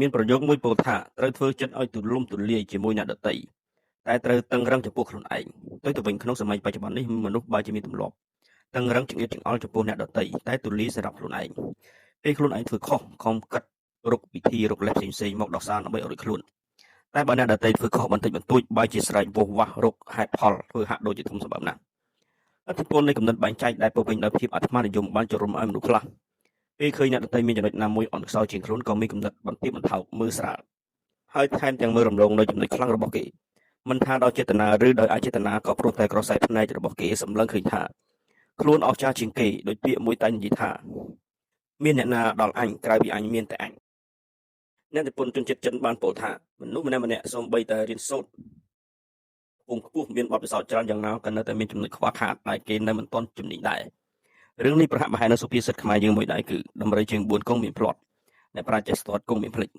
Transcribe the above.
មានប្រយោគមួយពោលថាត្រូវធ្វើចិត្តឲ្យទូលំទូលាយជាមួយអ្នកដទៃតែត្រូវតឹងរឹងចំពោះខ្លួនឯងផ្ទុយទៅវិញក្នុងសម័យបច្ចុប្បន្ននេះមនុស្សបែរជាមានទម្លាប់តឹងរឹងចង្អៀតចង្អល់ចំពោះអ្នកដទៃតែទូលាយសម្រាប់ខ្លួនឯងពេលខ្លួនឯងធ្វើខុសខំគិតរកវិធីរកលេសផ្សេងៗមកដោះសារដើម្បីឲ្យរួចខ្លួនតែបើអ្នកដទៃធ្វើខុសបន្តិចបន្តួចបែរជាស្រែកវោះវាស់រកហេតុផលធ្វើហាក់ដូចជាធំសម្បើមណាស់ឥទ្ធិពលនៃគំនិតបែងចែកដែលពោពេញដោយភាពអាត្មានិយមបានជំរុញឲ្យមនុស្សខ្លះពេលឃើញអ្នកដទៃមានចំណុចណាមួយអន់ខ្សោយជាងខ្លួនក៏មានគំនិតបន្ទាបបន្ថោកមើលស្រាលហើយថែមទាំងមើលរំលងនៅចំណុចខ្លាំងរបស់គេមិនថាដោយចេតនាឬដោយអចេតនាក៏ព្រោះតែក្រសែភ្នែករបស់គេសម្លឹងឃើញថាខ្លួនអស្ចារ្យជាងគេដោយពាក្យមួយតែងនិយាយថាមានអ្នកណាដល់អញក្រៅពីអញមានតែអញអ្នកនិពន្ធជនជាតិចិនបានពោលថាមនុស្សម្នាក់ៗសូម្បីតែរៀនសូត្រខ្ពង់ខ្ពស់មានបទពិសោធន៍ច្រើនយ៉ាងណាក៏នៅតែមានចំណុចខ្វះខាតដែលគេនៅមិនទាន់ជំនាញដែររឿងនេះប្រហាក់ប្រហែលនឹងសុភាសិតខ្មែរយើងមួយដែរគឺដំរីជើង4គង់មានភ្លាត់អ្នកប្រាជ្ញចេះស្ទាត់គង់មានភ្លេច។